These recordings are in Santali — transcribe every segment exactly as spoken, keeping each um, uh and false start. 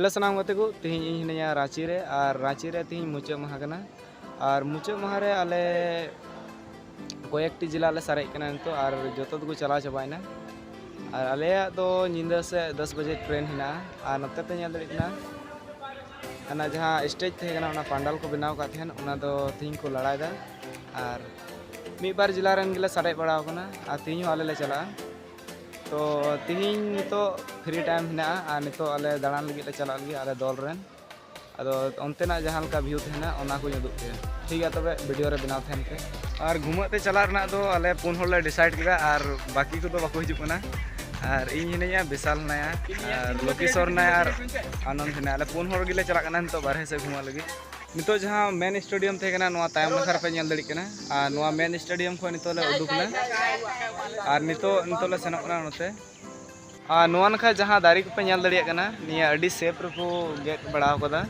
ᱦᱮᱞᱳ ᱥᱟᱱᱟᱢ ᱜᱟᱛᱮ ᱠᱚ, ᱛᱮᱦᱮᱧ ᱤᱧ ᱦᱤᱱᱟᱹᱧᱟ ᱨᱟᱸᱪᱤ ᱨᱮ, ᱟᱨ ᱨᱟᱸᱪᱤ ᱨᱮ ᱛᱮᱦᱮᱧ ᱢᱩᱪᱟᱹᱫ ᱢᱟᱦᱟ ᱠᱟᱱᱟ᱾ ᱟᱨ ᱢᱩᱪᱟᱹᱫ ᱢᱟᱦᱟ ᱨᱮ ᱟᱞᱮ ᱠᱚᱭᱮᱠᱴᱤ ᱡᱮᱞᱟ ᱞᱮ ᱥᱟᱨᱮᱡ ᱠᱟᱱᱟ ᱱᱤᱛᱚᱜ, ᱟᱨ ᱡᱚᱛᱚ ᱫᱚᱠᱚ ᱪᱟᱞᱟᱣ ᱪᱟᱵᱟᱭᱮᱱᱟ᱾ ᱟᱨ ᱟᱞᱮᱭᱟᱜ ᱫᱚ ᱧᱤᱫᱟᱹ ᱥᱮᱫ ᱫᱚᱥ ᱵᱟᱡᱮ ᱴᱨᱮᱱ ᱦᱮᱱᱟᱜᱼᱟ᱾ ᱟᱨ ᱱᱚᱛᱮ ᱯᱮ ᱧᱮᱞ ᱫᱟᱲᱮᱭᱟᱜ ᱠᱟᱱᱟ, ᱚᱱᱟ ᱡᱟᱦᱟᱸ ᱥᱴᱮᱡᱽ ᱛᱟᱦᱮᱸ ᱠᱟᱱᱟ, ᱚᱱᱟ ᱯᱟᱱᱰᱟᱞ ᱠᱚ ᱵᱮᱱᱟᱣ ᱟᱠᱟᱫ ᱛᱟᱦᱮᱸᱱ, ᱚᱱᱟ ᱫᱚ ᱛᱮᱦᱮᱧ ᱠᱚ ᱞᱟᱲᱟᱭᱮᱫᱟ᱾ ᱟᱨ ᱢᱤᱫ ᱵᱟᱨ ᱡᱮᱞᱟ ᱨᱮᱱ ᱜᱮᱞᱮ ᱥᱟᱨᱮᱡ ᱵᱟᱲᱟᱣ ᱠᱟᱱᱟ, ᱟᱨ ᱛᱮᱦᱮᱧ ᱦᱚᱸ ᱟᱞᱮ ᱞᱮ ᱪᱟᱞᱟᱜᱼᱟ᱾ ᱛᱚ ᱛᱮᱦᱮᱧ ᱱᱤᱛᱚᱜ ᱯᱷᱨᱤ ᱴᱟᱭᱤᱢ ᱦᱮᱱᱟᱜᱼᱟ, ᱟᱨ ᱱᱤᱛᱚᱜ ᱟᱞᱮ ᱫᱟᱬᱟᱱ ᱞᱟᱹᱜᱤᱫ ᱞᱮ ᱪᱟᱞᱟᱜ ᱞᱟᱹᱜᱤᱫ ᱟᱞᱮ ᱫᱚᱞ ᱨᱮᱱ᱾ ᱟᱫᱚ ᱚᱱᱛᱮᱱᱟᱜ ᱡᱟᱦᱟᱸ ᱞᱮᱠᱟ ᱵᱷᱤᱭᱩ ᱛᱟᱦᱮᱱᱟ, ᱚᱱᱟ ᱠᱚᱧ ᱩᱫᱩᱜ ᱯᱮᱭᱟ᱾ ᱴᱷᱤᱠ ᱜᱮᱭᱟ, ᱛᱚᱵᱮ ᱵᱷᱤᱰᱤᱭᱳ ᱨᱮ ᱵᱮᱱᱟᱣ ᱛᱟᱦᱮᱱ ᱯᱮ᱾ ᱟᱨ ᱜᱷᱩᱢᱟᱹᱜ ᱛᱮ ᱪᱟᱞᱟᱜ ᱨᱮᱱᱟᱜ ᱫᱚ ᱟᱞᱮ ᱯᱩᱱ ᱦᱚᱲ ᱞᱮ ᱰᱤᱥᱟᱭᱤᱰ ᱠᱮᱫᱟ, ᱟᱨ ᱵᱟᱹᱠᱤ ᱠᱚᱫᱚ ᱵᱟᱠᱚ ᱦᱤᱡᱩᱜ ᱠᱟᱱᱟ᱾ ᱟᱨ ᱤᱧ ᱦᱤᱱᱟᱹᱧᱟ, ᱵᱤᱥᱟᱞ ᱦᱮᱱᱟᱭᱟ, ᱟᱨ ᱞᱚᱠᱤᱥᱚᱨ ᱦᱮᱱᱟᱭᱟ, ᱟᱨ ᱟᱱᱚᱱᱫ ᱦᱮᱱᱟᱭᱟ᱾ ᱟᱞᱮ ᱯᱩᱱ ᱦᱚᱲ ᱜᱮᱞᱮ ᱪᱟᱞᱟᱜ ᱠᱟᱱᱟ ᱱᱤᱛᱚᱜ ᱵᱟᱨᱦᱮ ᱥᱮᱫ ᱜᱷᱩᱢᱟᱹᱜ ᱞᱟᱹᱜᱤᱫ᱾ ᱱᱤᱛᱚᱜ ᱡᱟᱦᱟᱸ ᱢᱮᱱ ᱥᱴᱮᱰᱤᱭᱟᱢ ᱛᱟᱦᱮᱸ ᱠᱟᱱᱟ, ᱱᱚᱣᱟ ᱛᱟᱭᱚᱢ ᱱᱟᱠᱷᱟ ᱨᱮᱯᱮ ᱧᱮᱞ ᱫᱟᱲᱮᱭᱟᱜ ᱠᱟᱱᱟ, ᱟᱨ ᱱᱚᱣᱟ ᱢᱮᱱ ᱥᱴᱮᱰᱤᱭᱟᱢ ᱠᱷᱚᱱ ᱱᱤᱛᱚᱜ ᱞᱮ ᱩᱰᱩᱠ ᱮᱱᱟ, ᱟᱨ ᱱᱤᱛᱚᱜ, ᱱᱤᱛᱚᱜ ᱞᱮ ᱥᱮᱱᱚᱜ ᱠᱟᱱᱟ ᱱᱚᱛᱮ᱾ ᱟᱨ ᱱᱚᱣᱟ ᱱᱟᱠᱷᱟ ᱡᱟᱦᱟᱸ ᱫᱟᱨᱮ ᱠᱚᱯᱮ ᱧᱮᱞ ᱫᱟᱲᱮᱭᱟᱜ ᱠᱟᱱᱟ, ᱱᱤᱭᱟᱹ ᱟᱹᱰᱤ ᱥᱮᱯ ᱨᱮᱠᱚ ᱜᱮᱫ ᱵᱟᱲᱟ ᱟᱠᱟᱫᱟ᱾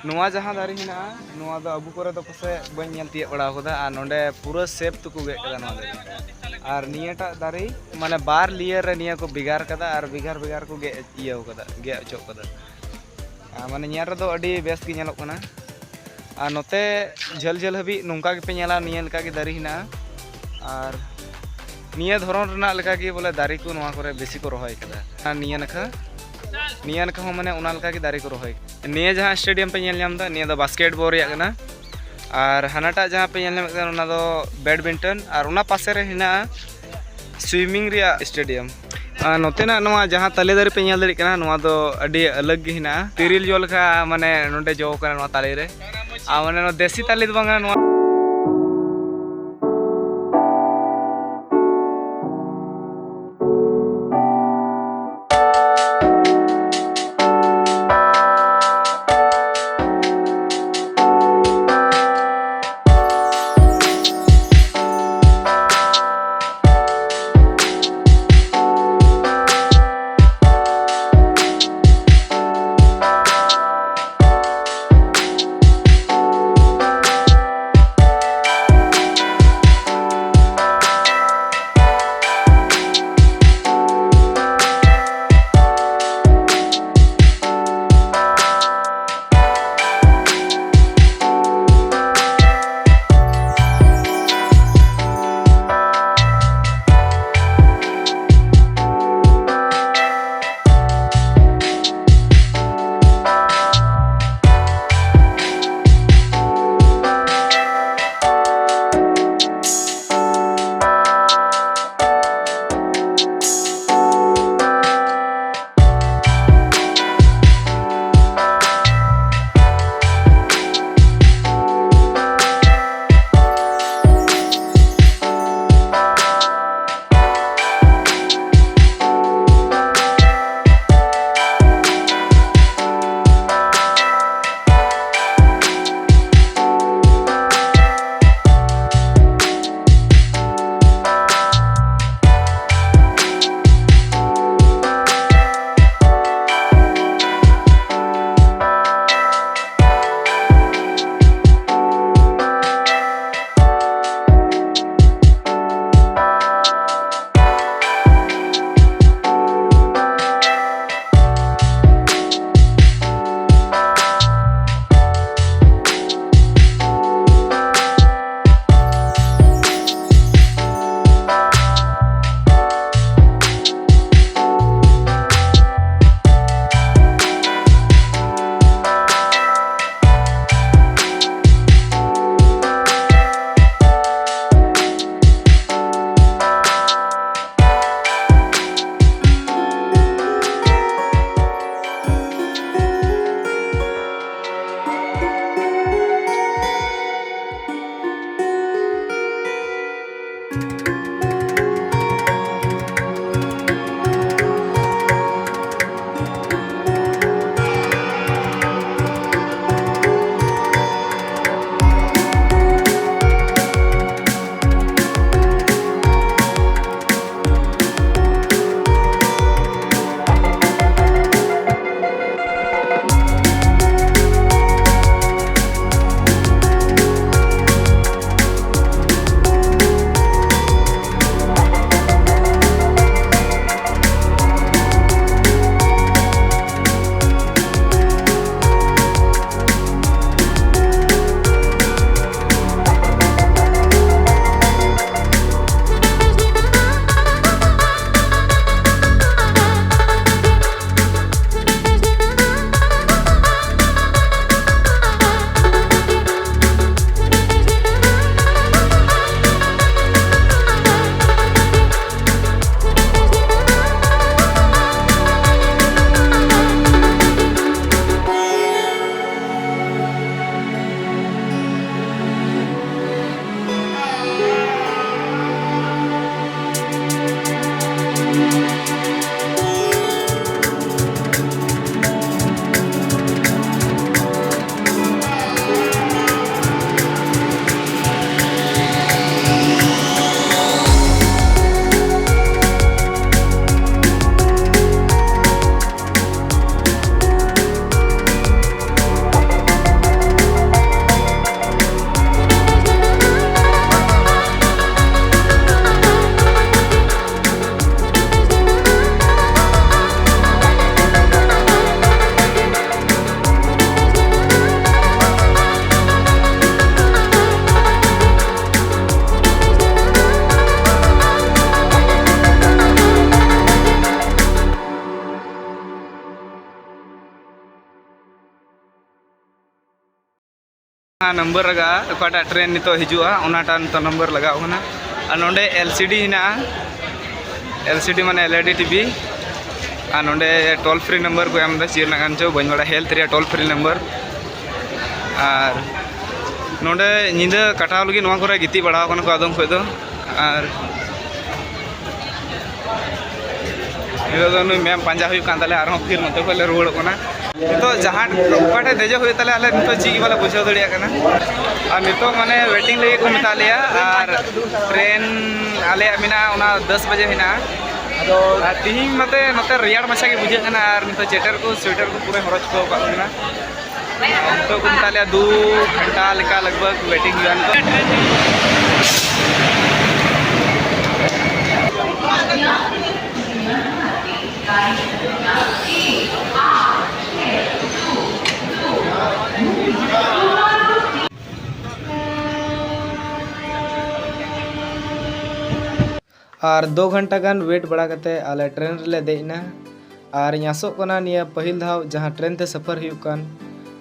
ᱱᱚᱣᱟ ᱡᱟᱦᱟᱸ ᱫᱟᱨᱮ ᱢᱮᱱᱟᱜᱼᱟ, ᱱᱚᱣᱟ ᱫᱚ ᱟᱵᱚ ᱠᱚᱨᱮ ᱫᱚ ᱯᱟᱥᱮᱡ ᱵᱟᱹᱧ ᱧᱮᱞ ᱛᱤᱭᱳᱜ ᱵᱟᱲᱟ ᱟᱠᱟᱫᱟ, ᱟᱨ ᱱᱚᱰᱮ ᱯᱩᱨᱟᱹ ᱥᱮᱯ ᱛᱮᱠᱚ ᱜᱮᱫ ᱠᱟᱫᱟ ᱱᱚᱣᱟ ᱫᱟᱨᱮ᱾ ᱟᱨ ᱱᱤᱭᱟᱹᱴᱟᱜ ᱫᱟᱨᱮ ᱢᱟᱱᱮ ᱵᱟᱨ ᱞᱮᱭᱟᱨ ᱨᱮ ᱱᱤᱭᱟᱹ ᱠᱚ ᱵᱷᱮᱜᱟᱨ ᱠᱟᱫᱟ, ᱟᱨ ᱵᱷᱮᱜᱟᱨ ᱵᱷᱮᱜᱟᱨ ᱠᱚ ᱜᱮᱫ ᱤᱭᱟᱹ ᱠᱟᱫᱟ, ᱜᱮᱫ ᱚᱪᱚᱜ ᱠᱟᱫᱟ᱾ ᱟᱨ ᱢᱟᱱᱮ ᱧᱮᱞ ᱨᱮᱫᱚ ᱟᱹᱰᱤ ᱵᱮᱥ ᱜᱮ ᱧᱮᱞᱚᱜ ᱠᱟᱱᱟ᱾ ᱟᱨ ᱱᱚᱛᱮ ᱡᱷᱟᱹᱞ ᱡᱷᱟᱹᱞ ᱦᱟᱹᱵᱤᱡ ᱱᱚᱝᱠᱟ ᱜᱮᱯᱮ ᱧᱮᱞᱟ, ᱱᱤᱭᱟᱹ ᱞᱮᱠᱟ ᱜᱮ ᱫᱟᱨᱮ ᱦᱮᱱᱟᱜᱼᱟ᱾ ᱟᱨ ᱱᱤᱭᱟᱹ ᱫᱷᱚᱨᱚᱱ ᱨᱮᱱᱟᱜ ᱞᱮᱠᱟ ᱜᱮ ᱵᱚᱞᱮ ᱫᱟᱨᱮ ᱠᱚ ᱱᱚᱣᱟ ᱠᱚᱨᱮ ᱵᱮᱥᱤ ᱠᱚ ᱨᱚᱦᱚᱭ ᱠᱟᱫᱟ᱾ ᱟᱨ ᱱᱤᱭᱟᱹ ᱱᱟᱠᱷᱟ, ᱱᱤᱭᱟᱹ ᱱᱟᱠᱷᱟ ᱦᱚᱸ ᱢᱟᱱᱮ ᱚᱱᱟ ᱞᱮᱠᱟ ᱜᱮ ᱫᱟᱨᱮ ᱠᱚ ᱨᱚᱦᱚᱭ ᱠᱟᱫᱟ᱾ ᱱᱤᱭᱟᱹ ᱡᱟᱦᱟᱸ ᱥᱴᱮᱰᱤᱭᱟᱢ ᱯᱮ ᱧᱮᱞ ᱧᱟᱢ ᱮᱫᱟ, ᱱᱤᱭᱟᱹ ᱫᱚ ᱵᱟᱥᱠᱮᱴᱵᱚᱞ ᱨᱮᱭᱟᱜ ᱠᱟᱱᱟ᱾ ᱟᱨ ᱦᱟᱱᱟᱴᱟᱜ ᱡᱟᱦᱟᱸ ᱯᱮ ᱧᱮᱞ ᱧᱟᱢᱮᱫ ᱠᱟᱱᱟ, ᱚᱱᱟ ᱫᱚ ᱵᱮᱰᱢᱤᱱᱴᱚᱱ᱾ ᱟᱨ ᱚᱱᱟ ᱯᱟᱥᱮ ᱨᱮ ᱦᱮᱱᱟᱜᱼᱟ ᱥᱩᱭᱢᱤᱝ ᱨᱮᱭᱟᱜ ᱥᱴᱮᱰᱤᱭᱟᱢ᱾ ᱟᱨ ᱱᱚᱛᱮᱱᱟᱜ ᱱᱚᱣᱟ ᱡᱟᱦᱟᱸ ᱛᱟᱞᱮ ᱫᱟᱨᱮ ᱯᱮ ᱧᱮᱞ ᱫᱟᱲᱮᱭᱟᱜ ᱠᱟᱱᱟ, ᱱᱚᱣᱟ ᱫᱚ ᱟᱹᱰᱤ ᱟᱞᱟᱜᱽ ᱜᱮ ᱦᱮᱱᱟᱜᱼᱟ᱾ ᱛᱤᱨᱤᱞ ᱡᱚ ᱞᱮᱠᱟ ᱢᱟᱱᱮ ᱱᱚᱰᱮ ᱡᱚ ᱠᱟᱱᱟ ᱱᱚᱣᱟ ᱛᱟᱞᱮ ᱨᱮ᱾ ᱟᱨ ᱢᱟᱱᱮ ᱱᱚᱣᱟ ᱫᱮᱥᱤ ᱛᱟᱞᱮ ᱫᱚ ᱵᱟᱝᱟ, ᱱᱚᱣᱟ ᱱᱟᱢᱵᱟᱨ ᱞᱟᱜᱟᱜᱼᱟ, ᱚᱠᱟᱴᱟᱜ ᱴᱨᱮᱱ ᱱᱤᱛᱚᱜ ᱦᱤᱡᱩᱜᱼᱟ, ᱚᱱᱟᱴᱟᱜ ᱱᱤᱛᱚᱜ ᱱᱟᱢᱵᱟᱨ ᱞᱟᱜᱟᱣ ᱠᱟᱱᱟ᱾ ᱟᱨ ᱱᱚᱰᱮ ᱮᱞ ᱥᱤ ᱰᱤ ᱦᱮᱱᱟᱜᱼᱟ, ᱮᱞ ᱥᱤ ᱰᱤ ᱢᱟᱱᱮ ᱮᱞ ᱤ ᱰᱤ ᱴᱤ ᱵᱷᱤ᱾ ᱟᱨ ᱱᱚᱰᱮ ᱴᱳᱞ ᱯᱷᱨᱤ ᱱᱟᱢᱵᱟᱨ ᱠᱚ ᱮᱢ ᱮᱫᱟ, ᱪᱮᱫ ᱨᱮᱱᱟᱜ ᱠᱟᱱ ᱪᱚ ᱵᱟᱹᱧ ᱵᱟᱲᱟᱭᱟ, ᱦᱮᱞᱛᱷ ᱨᱮᱭᱟᱜ ᱴᱳᱞ ᱯᱷᱨᱤ ᱱᱟᱢᱵᱟᱨ᱾ ᱟᱨ ᱱᱚᱰᱮ ᱧᱤᱫᱟᱹ ᱠᱟᱴᱟᱣ ᱞᱟᱹᱜᱤᱫ ᱱᱚᱣᱟ ᱠᱚᱨᱮ ᱜᱤᱛᱤᱡ ᱵᱟᱲᱟᱣ ᱠᱟᱱᱟ ᱠᱚ ᱟᱫᱚᱢ ᱠᱚ ᱫᱚ᱾ ᱟᱨ ᱱᱤᱛᱚᱜ ᱫᱚ ᱱᱩᱭ ᱢᱮᱢ ᱯᱟᱸᱡᱟ ᱦᱩᱭᱩᱜ ᱠᱟᱱ ᱛᱟᱞᱮᱭᱟ, ᱟᱨᱦᱚᱸ ᱯᱷᱤᱨ ᱱᱚᱛᱮ ᱠᱷᱚᱱ ᱞᱮ ᱨᱩᱣᱟᱹᱲᱚᱜ ᱠᱟᱱᱟ᱾ ᱱᱤᱛᱚᱜ ᱡᱟᱦᱟᱸ ᱚᱠᱟᱴᱷᱮᱱ ᱫᱮᱡᱚᱜ ᱦᱩᱭᱩᱜ ᱛᱟᱞᱮᱭᱟ, ᱟᱞᱮ ᱱᱤᱛᱚᱜ ᱪᱮᱫ ᱜᱮ ᱵᱟᱞᱮ ᱵᱩᱡᱷᱟᱹᱣ ᱫᱟᱲᱮᱭᱟᱜ ᱠᱟᱱᱟ᱾ ᱟᱨ ᱱᱤᱛᱚᱜ ᱢᱟᱱᱮ ᱣᱮᱴᱤᱝ ᱞᱟᱹᱜᱤᱫ ᱠᱚ ᱢᱮᱛᱟᱜ ᱞᱮᱭᱟ, ᱟᱨ ᱴᱨᱮᱱ ᱟᱞᱮᱭᱟᱜ ᱢᱮᱱᱟᱜᱼᱟ ᱚᱱᱟ ᱫᱚᱥ ᱵᱟᱡᱮ ᱦᱮᱱᱟᱜᱼᱟ᱾ ᱟᱫᱚ ᱟᱨ ᱛᱤᱦᱤᱧ ᱢᱟᱛᱮ ᱱᱚᱛᱮ ᱨᱮᱭᱟᱲ ᱢᱟᱪᱷᱟ ᱜᱮ ᱵᱩᱡᱷᱟᱹᱜ ᱠᱟᱱᱟ, ᱟᱨ ᱱᱤᱛᱚᱜ ᱪᱮᱴᱟᱨ ᱠᱚ ᱥᱩᱭᱮᱴᱟᱨ ᱠᱚ ᱯᱩᱨᱟᱹ ᱦᱚᱨᱚᱜ ᱪᱩᱠᱟᱹᱣ ᱟᱠᱟᱫ ᱵᱚᱱᱟ᱾ ᱱᱤᱛᱚᱜ ᱠᱚ ᱢᱮᱛᱟᱜ ᱞᱮᱭᱟ ᱫᱩ ᱜᱷᱚᱱᱴᱟ ᱞᱮᱠᱟ ᱞᱟᱜᱽ ᱵᱷᱟᱜᱽ ᱣᱮᱴᱤᱝ ᱦᱩᱭᱩᱜᱼᱟ ᱱᱤᱛᱚᱜ᱾ ᱟᱨ ᱫᱩ ᱜᱷᱚᱱᱴᱟ ᱜᱟᱱ ᱣᱮᱴ ᱵᱟᱲᱟ ᱠᱟᱛᱮ ᱟᱞᱮ ᱴᱨᱮᱱ ᱨᱮᱞᱮ ᱫᱮᱡ ᱮᱱᱟ᱾ ᱟᱨ ᱤᱧ ᱟᱥᱚᱜ ᱠᱟᱱᱟ ᱱᱤᱭᱟᱹ ᱯᱟᱹᱦᱤᱞ ᱫᱷᱟᱣ ᱡᱟᱦᱟᱸ ᱴᱨᱮᱱ ᱛᱮ ᱥᱟᱯᱷᱟᱨ ᱦᱩᱭᱩᱜ ᱠᱟᱱ,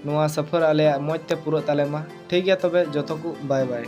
ᱱᱚᱣᱟ ᱥᱟᱯᱷᱟᱨ ᱟᱞᱮᱭᱟᱜ ᱢᱚᱡᱽ ᱛᱮ ᱯᱩᱨᱟᱹᱜ ᱛᱟᱞᱮ ᱢᱟ᱾ ᱴᱷᱤᱠ ᱜᱮᱭᱟ ᱛᱚᱵᱮ, ᱡᱚᱛᱚ ᱠᱚ ᱵᱟᱭ ᱵᱟᱭ᱾